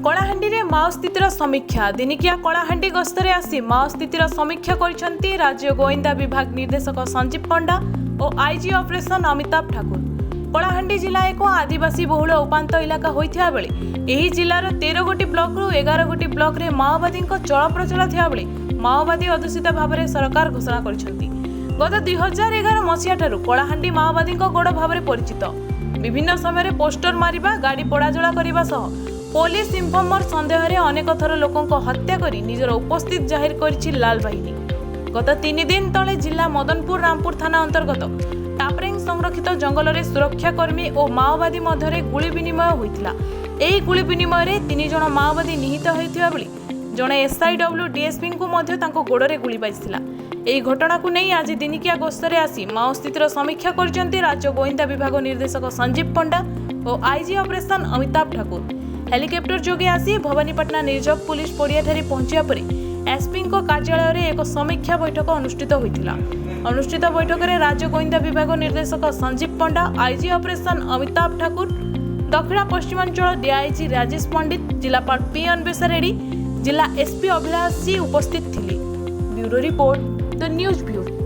କଳାହାଣ୍ଡିରେ ମାଓ ସ୍ଥିତିର ସମୀକ୍ଷା। ଦିନିକିଆ କଳାହାଣ୍ଡି ଗସ୍ତରେ ଆସି ମାଓ ସ୍ଥିତିର ସମୀକ୍ଷା କରିଛନ୍ତି ରାଜ୍ୟ ଗୋଇନ୍ଦା ବିଭାଗ ନିର୍ଦ୍ଦେଶକ ସଞ୍ଜୀବ ପଣ୍ଡା ଓ ଆଇଜି ଅପରେସନ ଅମିତାଭ ଠାକୁର। କଳାହାଣ୍ଡି ଜିଲ୍ଲା ଏକ ଆଦିବାସୀ ବହୁଳ ଉପାନ୍ତ ଇଲାକା ହୋଇଥିବା ବେଳେ ଏହି ଜିଲ୍ଲାର 13 ଗୋଟି ବ୍ଲକରୁ 11 ଗୋଟି ବ୍ଲକରେ ମାଓବାଦୀଙ୍କ ଚଳପ୍ରଚଳ ଥିବାବେଳେ ମାଓବାଦୀ ଅଧ୍ୟୁଷିତ ଭାବରେ ସରକାର ଘୋଷଣା କରିଛନ୍ତି। ଗତ 2011 ମସିହାଠାରୁ କଳାହାଣ୍ଡି ମାଓବାଦୀଙ୍କ ଗଡ଼ ଭାବରେ ପରିଚିତ। ବିଭିନ୍ନ ସମୟରେ ପୋଷ୍ଟର ମାରିବା, ଗାଡ଼ି ପୋଡ଼ାଜଳା କରିବା ସହ ପୋଲିସ ଇନଫର୍ମର ସନ୍ଦେହରେ ଅନେକ ଥର ଲୋକଙ୍କ ହତ୍ୟା କରି ନିଜର ଉପସ୍ଥିତି ଜାହିର କରିଛି ଲାଲ ବାହିନୀ। ଗତ 3 ଦିନ ତଳେ ଜିଲ୍ଲା ମଦନପୁର ରାମପୁର ଥାନା ଅନ୍ତର୍ଗତ ଟାପରେଙ୍ଗ ସଂରକ୍ଷିତ ଜଙ୍ଗଲରେ ସୁରକ୍ଷାକର୍ମୀ ଓ ମାଓବାଦୀ ମଧ୍ୟରେ ଗୁଳି ବିନିମୟ ହୋଇଥିଲା। ଏହି ଗୁଳି ବିନିମୟରେ ତିନି ଜଣ ମାଓବାଦୀ ନିହତ ହୋଇଥିବା ବେଳେ ଜଣେ ଏସ୍ଆଇଡବ୍ଲ୍ୟୁ ଡିଏସ୍ପିଙ୍କୁ ମଧ୍ୟ ତାଙ୍କ ଗୋଡ଼ରେ ଗୁଳି ବାଜିଥିଲା। ଏହି ଘଟଣାକୁ ନେଇ ଆଜି ଦିନିକିଆ ଗସ୍ତରେ ଆସି ମାଓ ସ୍ଥିତିର ସମୀକ୍ଷା କରିଛନ୍ତି ରାଜ୍ୟ ଗୋଇନ୍ଦା ବିଭାଗ ନିର୍ଦ୍ଦେଶକ ସଞ୍ଜୀବ ପଣ୍ଡା ଓ IG operation Amitabh Thakur. Helicopter ଯୋଗେ ଆସି ଭବାନୀପାଟଣା ରିଜର୍ଭ ପୁଲିସ ପଡ଼ିଆଠାରେ ପହଞ୍ଚିବା ପରେ ଏସ୍ପିଙ୍କ କାର୍ଯ୍ୟାଳୟରେ ଏକ ସମୀକ୍ଷା ବୈଠକ ଅନୁଷ୍ଠିତ ହୋଇଥିଲା। ଅନୁଷ୍ଠିତ ବୈଠକରେ ରାଜ୍ୟ ଗୋଇନ୍ଦା ବିଭାଗ ନିର୍ଦ୍ଦେଶକ ସଞ୍ଜୀବ ପଣ୍ଡା, ଆଇଜି ଅପରେସନ ଅମିତାଭ ଠାକୁର, ଦକ୍ଷିଣ ପଶ୍ଚିମାଞ୍ଚଳ ଡିଆଇଜି ରାଜେଶ ପଣ୍ଡିତ, ଜିଲ୍ଲାପାଳ ପି ଅନ୍ବେଷା ରେଡ୍ଡି, ଜିଲ୍ଲା ଏସ୍ପି ଅଭିଳାଷ ଜି ଉପସ୍ଥିତ ଥିଲେ। Bureau report, the news view.